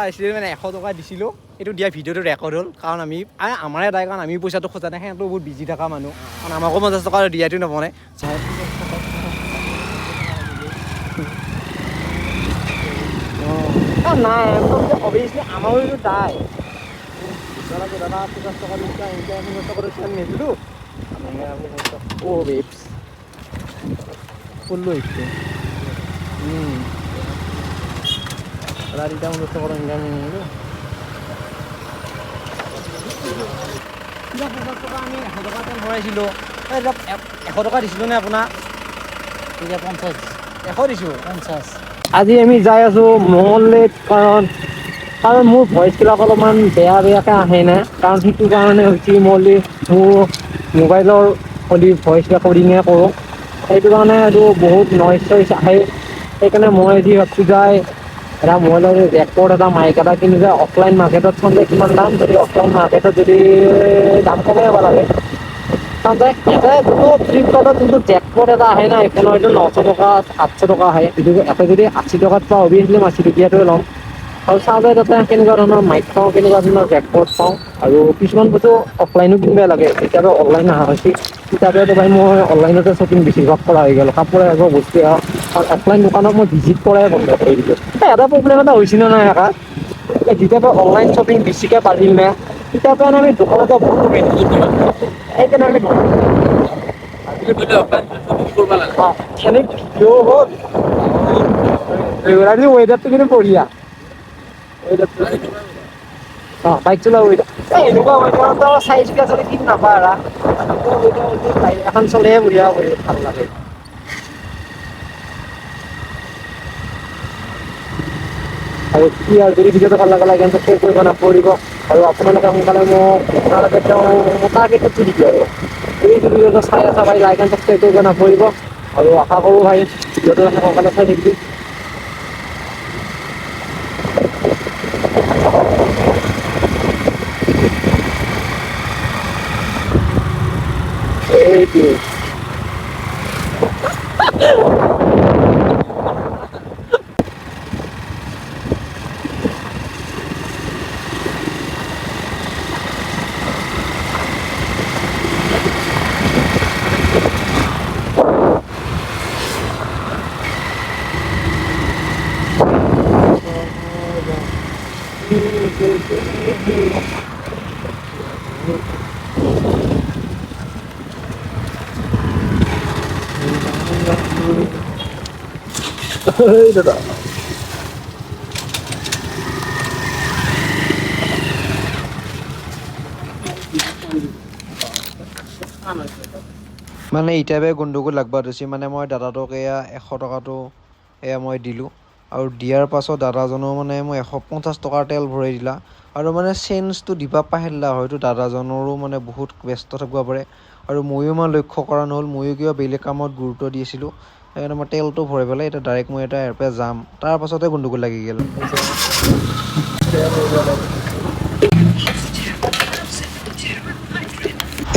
আহিছিলে মানে 100 টকা দিছিলোঁ। এইটো দিয়া ভিডিঅ'টো ৰেকৰ্ড হ'ল, কাৰণ আমি আমাৰে দায়, কাৰণ আমি পইচাটো খোজা নাই। সিহঁতো বহুত বিজি থকা মানুহ, কাৰণ আমাকো 50 টকা দিয়াটো নবনে। অঁ, নাই, অভিয়াছলি আমাৰো এইটো দায়। দাদা, 50 টকা দিছা, এনেকৈ 50 টকা দিছা, আমি নিদিলোঁ। অ' বেবছ, পৰলো আহিছে। দাদা, তেতিয়া 50 টকা এনেকৈ আমি নিদিলোঁ। 50 টকা, আমি 100 টকা তেল ভৰাইছিলোঁ। 100 টকা দিছিলোঁ নে আপোনাক? এতিয়া 50। 100 দিছোঁ। 50। আজি আমি যাই আছোঁ মঙলদৈত, কাৰণ মোৰ ভইচবিলাক অলপমান বেয়া বেয়াকৈ আহে না, কাৰণ সেইটো কাৰণে হৈছে মই মোৰ মোবাইলৰ অলি ভইচ ৰেকৰ্ডিঙে কৰোঁ। সেইটো কাৰণে এইটো বহুত নইজ চইচ আহে। সেইকাৰণে মই আজি ভাবছোঁ যায় এটা মোবাইলৰ ৰেকৰ্ড এটা মাইক এটা কিনি যায় অফলাইন মাৰ্কেটত চাওঁ যে কিমান দাম। যদি অফলাইন মাৰ্কেটত যদি দাম কমেই হ'ব লাগে, কাৰণ এটা যোনটো ফ্লিপকাৰ্টত যোনটো জেকপট এটা আহে না আইফোনৰ, এইটো 900 টকা, 800 টকা আহে। এইটো এটা যদি 80 টকাত পাওঁ, অভিয়াছলি মই 80 টকীয়াটোৱে ল'ম। আৰু চাওঁ যে তাতে কেনেকুৱা ধৰণৰ মাইক পাওঁ, কেনেকুৱা ধৰণৰ জেকপট পাওঁ। আৰু কিছুমান বস্তু অফলাইনো কিনিব লাগে। তেতিয়াৰ অনলাইন অহা হৈছে, তেতিয়াৰ ভাই মই অনলাইনতে শ্বপিং বেছিভাগ কৰা হৈ গ'ল, কাপোৰে হওক, বস্তুৱে হওক। আৰু অফলাইন দোকানত মই ভিজিট কৰাই বন্ধ কৰি দিলোঁ। এই এটা প্ৰব্লেম এটা হৈছে নে নাই আকাশ, এই যেতিয়াৰ পৰা অনলাইন শ্বপিং বেছিকৈ বাঢ়িল নে, তেতিয়াৰ পৰা আমি দোকানতে বহুত কমি। সেইকাৰণে আমি সেনে ভিডিঅ' হ'ল। আজি ৱেডাৰটো কিন্তু বঢ়িয়া। অঁ, বাইক চলোৱা ৱেডাৰ। এই এনেকুৱা ৱেডাৰত চাৰিচকীয়া চলি ঠিক নাপায়। বাইক এখন চলেহে বঢ়িয়া, ভাল লাগে। আৰু কি আৰু, যদি ভিডিঅ'টো ভাল লাগে, লাইক এণ্ড শ্বেয়াৰ কৰিব নাপাহৰিব। আৰু আপোনালোকে সোনকালে মোক, আপোনালোকে তেওঁ টাৰ্গেটটো দি দিয়ে। আৰু এই ভিডিঅ'টো চাই আছা ভাই, লাইক এণ্ড ছাবস্ক্ৰাইব কৰিব নাপাহৰিব। আৰু আশা কৰোঁ ভাই, ভিডিঅ'টো সোনকালে চাই থাকিবি। এইটোৱে। এই দাদা। মানে ইতিয়াবে গণ্ডগোল লাগবা ধৰিছে। মানে মই দাদাটোক এয়া 100 টকাটো এয়া মই দিলোঁ আৰু দিয়াৰ পাছত দাদাজনেও মানে মই 150 টকাৰ তেল ভৰাই দিলা আৰু মানে চেঞ্জটো দিবা পাহৰিলা। হয়তো দাদাজনৰো মানে বহুত ব্যস্ত থাকিব পাৰে আৰু ময়ো ইমান লক্ষ্য কৰা নহ'ল। ময়ো কিবা বেলেগ কামত গুৰুত্ব দি আছিলোঁ। সেইকাৰণে মই তেলটো ভৰাই পেলাই এতিয়া ডাইৰেক্ট মই এতিয়া ইয়াৰ পৰা যাম। তাৰ পাছতে গণ্ডগোল লাগি গ'ল।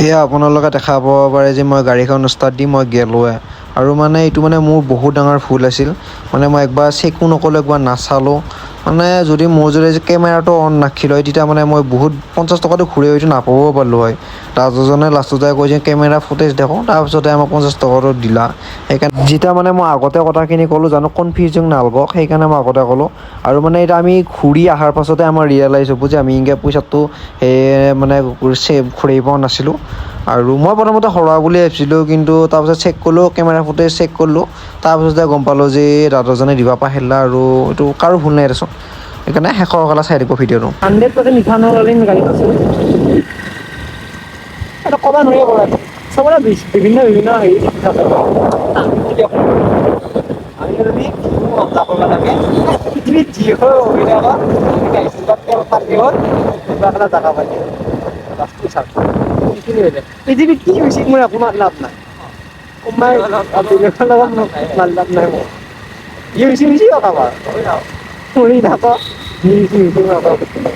এয়া আপোনালোকে দেখা পাব পাৰে যে মই গাড়ীখন ষ্টাৰ্ট দি মই গেলোৱে। আৰু মানে এইটো মানে মোৰ বহুত ডাঙৰ ভুল আছিল। মানে মই একবাৰ চেকো নকৰিলোঁ, একবাৰ নাচালোঁ। মানে যদি মোৰ যদি কেমেৰাটো অন নাখিল হয়, তেতিয়া মানে মই বহুত 50 টকাটো ঘূৰি হয়তো নাপাবও পাৰিলোঁ হয়। দাদাজনে লাষ্টত যাই কৈছে, কেমেৰা ফুটেজ দেখোঁ। তাৰপিছতে আমাক 50 টকাটো দিলা। সেইকাৰণে যেতিয়া মানে মই আগতে কথাখিনি ক'লোঁ, জানো কনফিউজিং নালগক, সেইকাৰণে মই আগতে ক'লোঁ। আৰু মানে এতিয়া আমি ঘূৰি অহাৰ পাছতে আমাৰ ৰিয়েলাইজ হ'ব যে আমি ইনকে পইচাটো সেই মানে ঘূৰাই পোৱা নাছিলোঁ। আৰু মই প্ৰথমতে হৰোৱা বুলি ভাবিছিলোঁ, কিন্তু তাৰপিছত চেক কৰিলোঁ, কেমেৰা ফুটেজ চেক কৰিলোঁ। তাৰপিছতে গম পালোঁ যে দাদাজনে দিব পাহৰিলা আৰু এইটো কাৰো ভুল নাই দেচোন। সেইকাৰণে শেষৰ কালে চাই থাকিব ভিডিঅ'টো। 100% ইথানল গাড়ীত আছে, এটা ক'ব নোৱাৰি। চবৰে বিভিন্ন বিভিন্ন হেৰি থাকে। আমি যদি যাব লাগে, পৃথিৱীত যি হয় হৈ থাকক, তেল পাতি হ'ল, কিবা এটা জাগা পাতি সেইখিনি হৈ যায়। পৃথিৱীত কি হৈছে মোৰ একো লাভ নাই। কোনোবাই বেলেগৰ লগত লাভ নাই মোৰ। যি হৈছে হৈছে কাৰোবাৰ মৰি থাকক, যি হৈছে হৈছে, মোৰ একো আপত্তি নাই।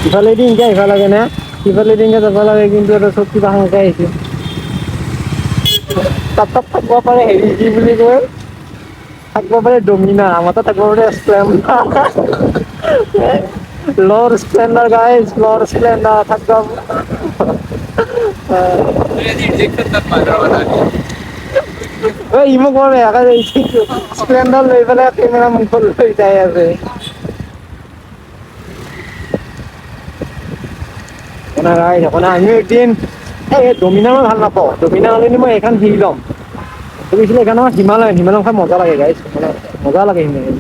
ইফালেদি ইনকে আহিব লাগে নে সিফালেদি ইনকে যাব লাগে, কিন্তু এটা চব কিবা সেনেকে আহিছে। তাত তাত থাকিব পাৰে হেৰি কি বুলি কয়, থাকিব পাৰে ডমিনা, আমাৰ তাত থাকিব পাৰে স্প্লেণ্ডাৰ, লৰ স্প্লেণ্ডাৰ গাইজ, লৰ স্প্লেণ্ডাৰ থাকিব। ই মোক বৰ বেয়াকে স্প্লেণ্ডাৰ লৈ পেলাই কেমেৰা মুখত লৈ যাই আছে। আমিও একদিন এই ডমিনা মই ভাল নাপাওঁ, ডমিনা হ'লে মই এইখন শিকি ল'ম। ভাবিছিলোঁ এইখন আমাৰ হিমালয়ন, হিমালয়ন খাই মজা লাগে গাইজ, মানে মজা লাগে হিমালয়ন।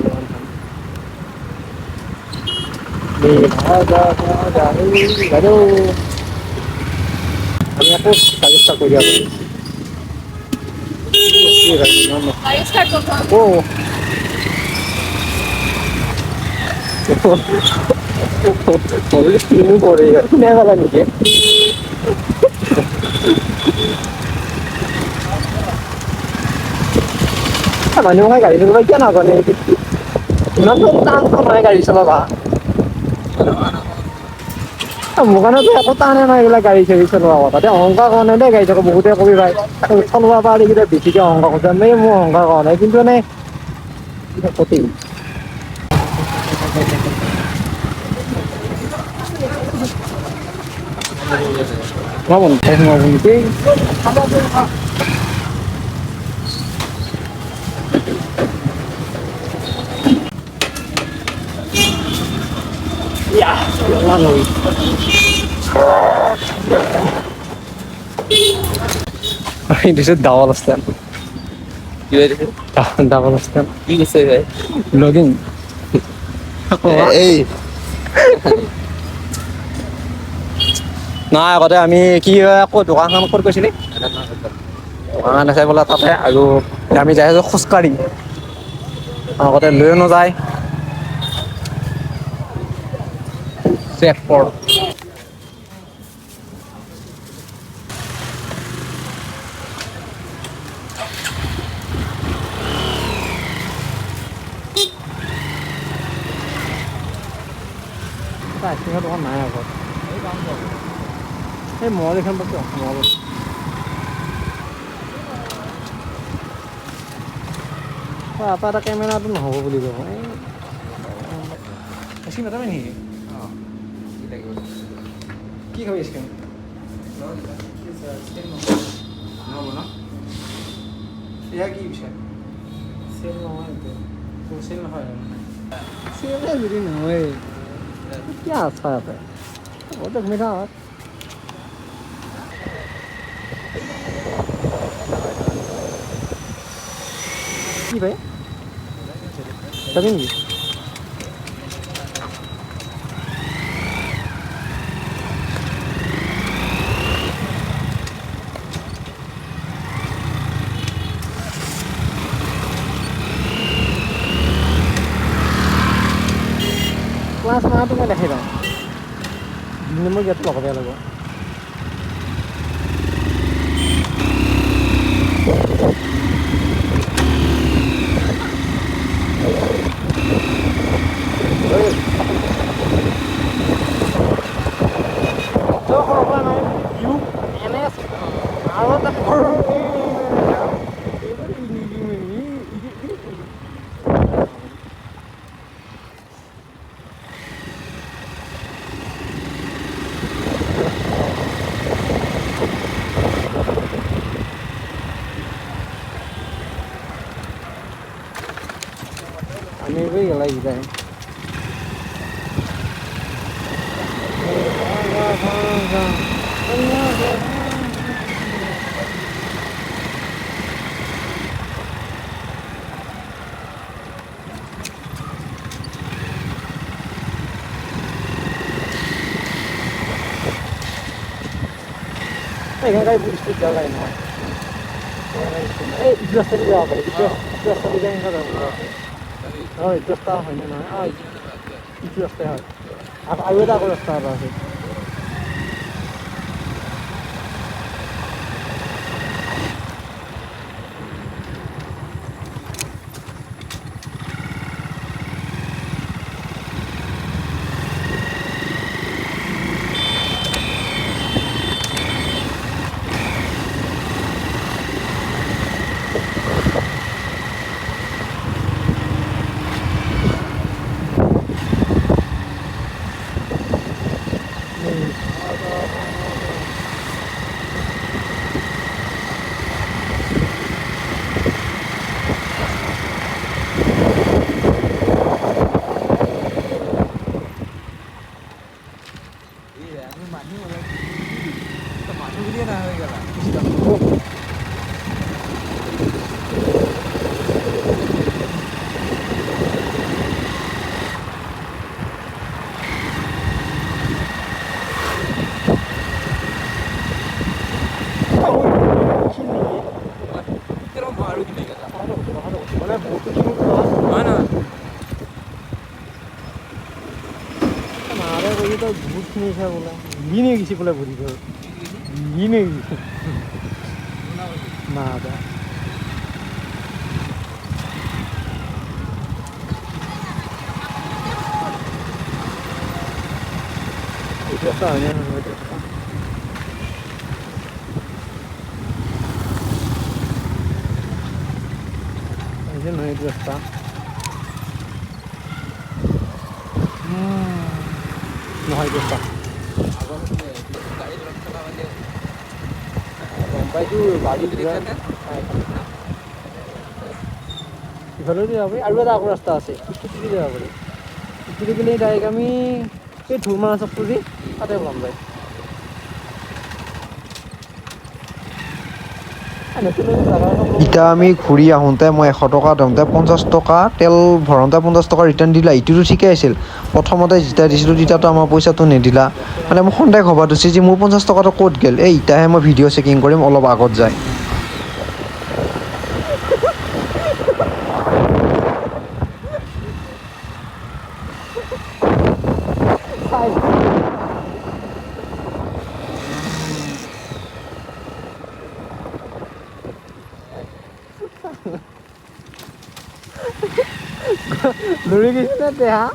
আমি আকৌ গাড়ী ষ্টাৰ্ট কৰি দিয়া। কিনো কৰে কোনে পালা নেকি? মানুহে গাড়ী চলাব কিয় নাজানে? ইমান টান নহয় গাড়ী চলাবা। মোৰ কাৰণেতো একো টানে নাই এইবিলাক গাড়ী চাড়ী চলোৱা কথা। তাতে অহংকাৰ কৰা নাই দেই গাড়ী চলোৱা, বহুতে কবি ভাই চলোৱা পাৰি কিটা বেছিকে অহংকাৰ কৰিছে। এই মোৰ অহংকাৰ কৰা নাই, কিন্তু মানে ক্ষতি। সোমাব নেকি? দিছে ডাবল ষ্টেম্প। ডাবল ষ্টেম্প কি কৈছে ভাই? ব্লগিং। এই নাই আগতে আমি কি আকৌ দোকানখন ক'ত গৈছিলি? দোকান আছে বোলে তাতে, আৰু আমি যাই আছোঁ খোজকাঢ়ি, আগতে লৈও নাযায়। চেকপৰ্ট আইচক্ৰীমৰ দোকান নাই আগত। এই মল এখন পাইছোঁ, মল। এটা এটা কেমেৰাটো নহ'ব বুলি ক'ব। আইচক্ৰীম এটা নেকি? কি খাবি আইচক্ৰীম? এয়া কি বিচাৰে? চেল নহয় এইটো। চেল নহয়। চেলে যদি নহয় কি আছা ইয়াতে? হ'ব ঘূমি থাক। কি ভাই যাবি নেকি? ক্লাছ মাৰাটো মই দেখাই পাওঁ। 2 নম্বৰ গেটটো লগাব লাগিব। আমি লাগি যায়। এখানকাৰ স্পিড যাওয়া যায় নহয়। এই ইটো ৰাস্তা দি যাব পাৰি, ইটো ৰাস্তা দি যায়। হয়, এইটো ৰাস্তা হয় নে নহয়? ইটো ৰাস্তাই হয়। আৰু এটা আকৌ ৰাস্তা এটা আছে। তই বহুত খিনিছে বোলে, লিনে গৈছে বোলে ভৰি ঘৰ লিনে গৈছে না দা। এইটো এটা হয়নে নহয়? এইটো এটা এই যে নহয়, এইটো ৰাস্তা নহয়, এইটো ৰাস্তা গম পাইছোঁ। গাড়ী ইফালেও যাব পাৰি আৰু এটা আকৌ ৰাস্তা আছে, ইটো যাব পাৰি। ইটো গ'লে ডাইৰেক্ট আমি এই ধুৰমাৰা চকটো যি তাতে ওলাম যায়। নতুন নতুন জাগা। ইতা আমি ঘূৰি আহোঁতে মই 100 টকা দিওঁতে 50 টকা তেল ভৰাওঁতে 50 টকা ৰিটাৰ্ণ দিলা, ইটোতো ঠিকেই আছিল। প্ৰথমতে যেতিয়া দিছিলোঁ তেতিয়াতো আমাৰ পইচাটো নিদিলা। মানে মোৰ সন্দেহ হ'ব ধৰিছে যে মোৰ 50 টকাটো ক'ত গ'ল। এই ইতাহে মই ভিডিঅ' চেকিং কৰিম অলপ আগত যায়। লৰি গৈছে নে দেহা?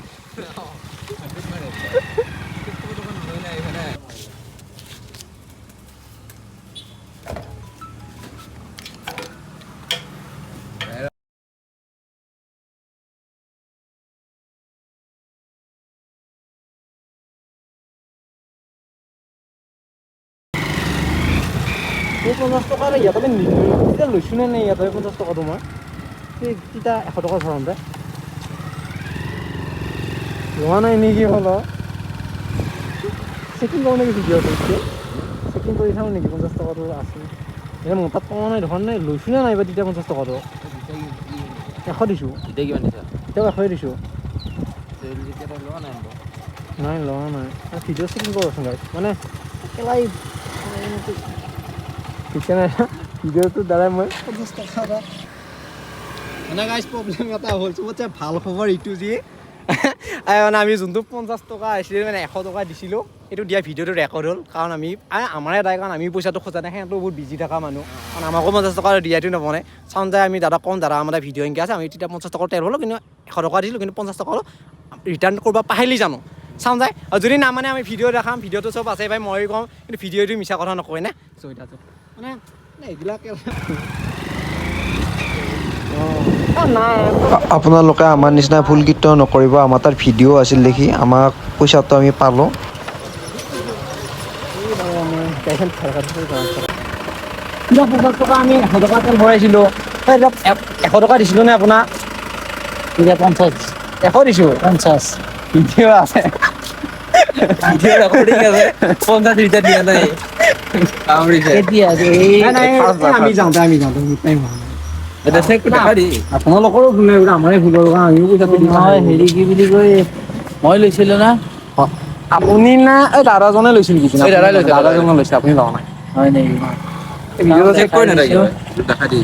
এই 50 টকা ইয়াতে তেতিয়া লৈছোঁ নে নাই? ইয়াতে 50 টকাটো মই এই তেতিয়া 100 টকা ভৰাওঁতে লোৱা নাই নেকি? হ'ল চেকিং কৰোঁ নেকি? ভিডিঅ'টো চেকিং কৰি চাওঁ নেকি? 50 টকাটো আছে এতিয়া মোৰ তাত। পোৱা নাই দেখোন, নাই লৈছোঁ নে নাই বা তেতিয়া 50 টকাটো? 100 দিছোঁ। এতিয়া কিমান দিছা? এতিয়াও 100ই দিছোঁ। তেতিয়া লোৱা নাই? নাই, লোৱা নাই। ভিডিঅ' চেকিং কৰোঁচোন গাইজ। মানে কেলাই ঠিকে নাই ভিডিঅ'টোৰ দ্বাৰাই মই 50 টকা এটা। মানে গাইজ, প্ৰব্লেম এটা হ'ল। চবতছে ভাল খবৰ এইটো যে মানে আমি যোনটো 50 টকা আছিল, মানে 100 টকা দিছিলোঁ, সেইটো দিয়া ভিডিঅ'টো ৰেকৰ্ড হ'ল। কাৰণ আমি আমাৰে দায়, কাৰণ আমি পইচাটো খোজা নাই। সিহঁতো বহুত বিজি থকা মানুহ, কাৰণ আমাকো 50 টকা দিয়াটো নবনে। চাওঁ যায় আমি দাদা ক'ম, দাদা আমাৰ ভিডিঅ' এনেকৈ আছে, আমি তেতিয়া 50 টকাৰ তেল হ'লো, কিন্তু 100 টকা দিছিলোঁ, কিন্তু 50 টকা ৰিটাৰ্ণ কৰিব পাহিলি জানো? চাওঁ যায়। আৰু যদি নামানে আমি ভিডিঅ' দেখাম, ভিডিঅ'টো চব আছে ভাই, ময়ো ক'ম, কিন্তু ভিডিঅ'টো মিছা কথা নকয় নে? চ' এতিয়া মানে এইবিলাক নাই। আপোনালোকে আমাৰ নিচিনা ভুল কেতিয়াও নকৰিব। আমাৰ তাত ভিডিঅ' আছিল দেখি আমাক পইচাটো আমি পালোঁ। 50 টকা, আমি 100 টকা তেল ভৰাইছিলোঁ, 100 টকা দিছিলোঁ নে আপোনাক? এতিয়া 50। 100 দিছোঁ। 50। ভিডিঅ' আছে। ভিডিঅ' ৰেকৰ্ডিং আছে, 50 ৰিটাৰ্ণ দিয়া নাই, কামুৰিছে। কেতিয়া? নাই, আমি যাওঁতে টাইম হোৱা নাই। এতিয়া চেক দেখা দি। আপোনালোকৰো ভুল নাই, আমাৰে ভুল হ'ল, কাৰণ আমিও পইচাটো দি নহয়, হেৰি কি বুলি কয়, মই লৈছিলো না। আপুনি না, এই দাদাজনে লৈছিল কি? এই দাদাই লৈছে। দাদাজনে লৈছে, আপুনি লোৱা নাই। হয় নেকি? ভিডিঅ' চেক কৰি নাথাকিব, দেখা দি।